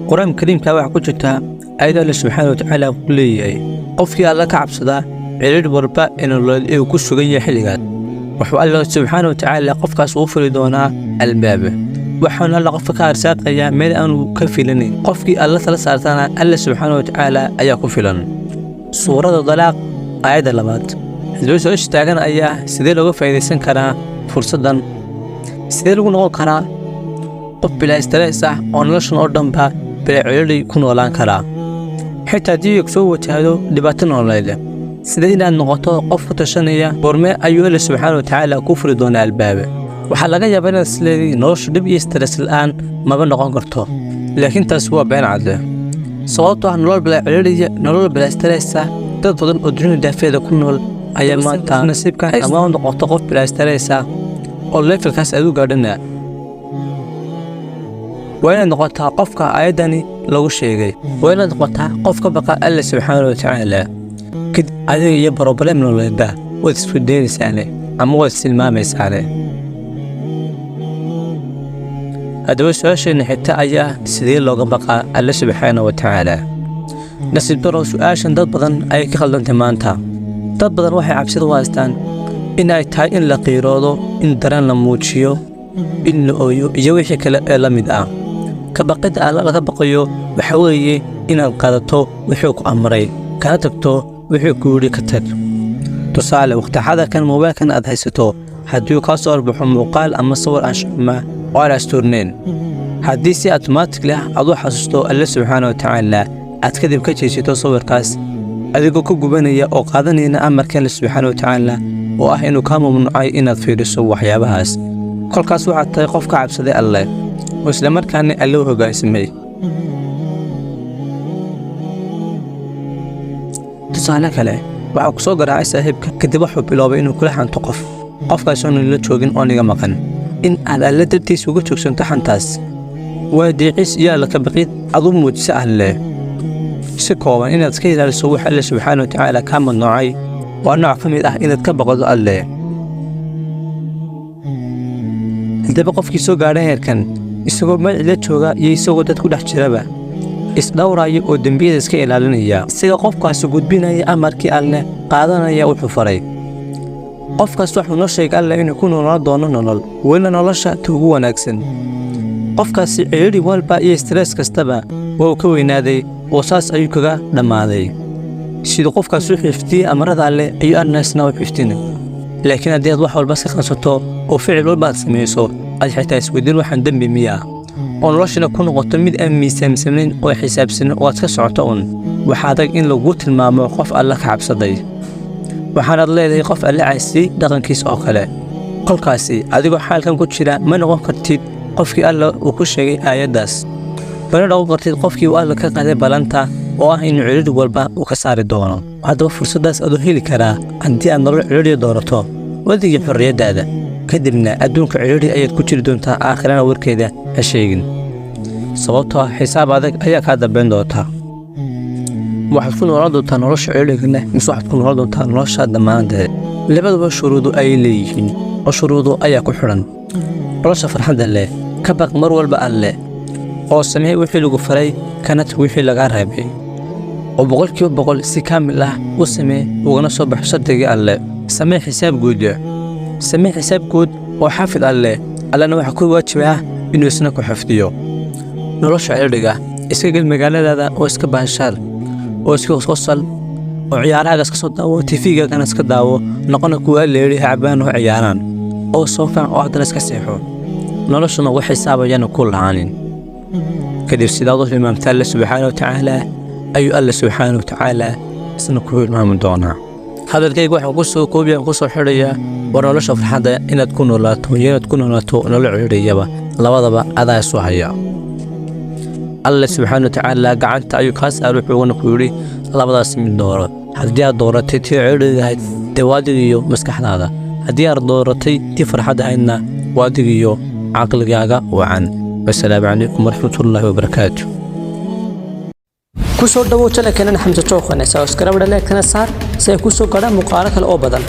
Qur-aanka Kariimka waxaa ku jirta ayado Alle subxaana watacaala ku leeyahay: qofkii Alla ka cabsadaa cidhiidh walba ee nololeed ee uu ku sugan yahay xilligaas, wuxuu Alla subxaana watacaala qofkaas uu furi doonaa albaaba, waxaana Alla qofka ka arsaaqayaa meel aanu ka filanayn. Qofkii Alla tala saartana, Alla subxaana watacaala ayaa ku filan. Suurada Dalaaq, aayadda 2aad. Haddaba su-aasha taagan ayaa: sidee looga faa'iidaysan karaa fursaddan? Sidee lagu noqon karaa qof bilaa stress ah oo noloshan oo dhanba bilaa cidhiidhi ku noolaan karaa, xitaa haddii ay soo wajahdo dhibaato nololeed? Sidee inaad noqoto qof ku tashanaya? Goormee ayuu Alle subxaana watacaala ku furi doonaa albaaba? Waxaa laga yaabaa inaad isleedihi noloshu dhib iyo stress la'aan maba noqon karto, laakiin taasi waa been cadle, sababtoo ah nolol bilaa cidhiidhiya, nolol bilaa stress ah, dad badan oo dunida daafeeda ku nool ayaa maanta nasiibka ama u noqoto qof bilaa stress ah oo levelkaas aad u gaadhana, waa inaad noqotaa qofka aayaddani lagu sheegay. Waa inaad noqotaa qof ka baqa Alle subxaana watacaala. Kadib adiga iyo problem nololeedba waad isweydiinaysaane ama waad istilmaamaysaane. Haddaba su-aasheenna xigta ayaa: sidee looga baqaa Alle subxaana watacaala? Nasiib daro, su-aashan dad badan ayay ka khaldantay maanta. Dad badan waxay cabsida u haystaan in ay tahay in la qiiroodo, in dareen la muujiyo, in la ooyo iyo wixii kale ee la mid ah. Ka baqidda Alla laga baqayo waxa weeye inaad qaadato wuxuu ku amray, kana tagto wuxuu ku yidhi ka tag. Tusaale, waqti xadarkan moobaylkan aad haysato haddii uu kaa soo arbaxo muuqaal ama sawir anshaxuma oo aan astuurnayn, haddii si automatically ah aad u xasuusto Alle subxaana watacaala, aad kadib ka jeesato sawirkaas adigoo ka gubanaya oo qaadanayna amarka Alle subxaana watacaala oo ah inuu kaa mamnuucay inaad fiiriso waxyaabahaas, kolkaas waxaad tahay qof ka cabsaday Alleh oo islamarkaana Alle u hoggaansamay. Tusaale kale, waxaa ku soo garaacay saaxiibka, kadib wuxuu biloobay inuu kula xanto qof, qofkaas oon la joogin oon iga maqan. In aad Alle dartiis uga joogsanto xantaas waa deecis iyo Alla ka baqid aad u muujisa Alleh. Si kooban, inaad iska ilaaliso wax Alle subxaana watacaala kaa mamnuucay waa nooc ka mid ah inaad ka baqdo Alleh. Haddaba qofkii soo gaadha heerkan, isagoo magacii la jooga iyo isagoo dad ku dhex jiraba, isdhowraya oo dembiyada iska ilaalinaya, isaga qofkaasi gudbinaya amarkii Alleh, qaadanaya wuxuu faray, qofkaas wuxuu noo sheegay Alleh inuu ku noolaan doono nolol, welina nolosha ta ugu wanaagsan. Qofkaasi cidhiidhi walba iyo stress kastaba waa uu ka weynaaday oo saas ayuu kaga dhammaaday. Siduu qofkaas u xifdiyey amarada Alleh ayuu Arnasna u xifdinay. Laakiin haddii aad wax walba iska qansato oo ficil walba aad samayso, aad xitaa isweydiin waxaan dembi miya, oo noloshana ku noqoto mid aan miisaamsanayn oo xisaabsanin oo aad ka socoto un, waxaa adag in lagu tilmaamo qof Alle ka cabsaday. Waxaanaad leedahay qof Alle caasiyey dhaqankiis oo kale. Kolkaasi adigoo xaalkan ku jira ma noqon kartid qofkii Alla uu ku sheegay aayaddaas, mana noqon kartid qofkii uu Alla ka qaaday ballanta oo ah inuu cidhiidhi walba uu ka saari doono. Haddaba fursaddaas adoo heli karaa, haddii aad nolol cidhiidhi doorato, wadigii xorriyaddaada, kadibna adduunka cidhiidhi ayaad ku jiri doontaa, aakhirana warkeeda ha sheegin, sababtoo ah xisaab adag ayaa kaa dambayn doonta. Waxaad ku noolaan doontaa nolosha cidhiidhiga leh mise waxaad ku noolaan doontaa nolosha dhammaanteed? Labaduba shuruudo ayay leeyihiin oo shuruudo ayaa ku xidhan. Nolosha farxadda leh, ka baq mar walba Alle oo samee wixii lagu faray, kana tag wixii lagaa reebay, oo 100% si kaamil ah u samee, ugana soo baxo shardigii Alle. Samee xisaab guud, samee xisaab guud oo xafid Alle. Allena waxaa ku waajib ah inuu isna ku xifdiyo. Nolosha cidhiidhiga, iska gel magaaladaada oo iska baashaal oo iska qosqosal oo ciyaarahaaga iska soo daawo, TV-gaagana iska daawo, noqona kuwa leedhi cabaan oo ciyaaraan oo soo kac oo haddana iska seexo. Noloshuna wax xisaabayana ku lahaanin. Kadib sidaad u hilmaamta Alle subxaana watacaala ayuu Alle subxaana watacaala isna ku hilmaami doonaa. Hadalkayga waxaan ku soo koobiyaan, ku soo xidhayaa: war nolosha farxadda inaad ku noolaato iyo inaad ku noolaato nolol cidhiidhiyaba, labadaba adaa isu haya. Alle subxaana watacaala gacanta ayuu kaa saar, wuxuugana ku yidhi labadaas mid dooro. Haddii aad dooratay tii cidhiidhiga ahayd, dee waa adiga iyo maskaxdaada. Haddii aad dooratay tii farxadda ahaydna, waa adiga iyo caqligaaga wacan. Wasalaamu calaykum waraxmatullaahi wabarakaatu. Ku soo dhawow channelkeenan Xamse Jooqane. Subscribe, like-kana saar si ay ku soo gaadhaan muuqaalo kale oo badan.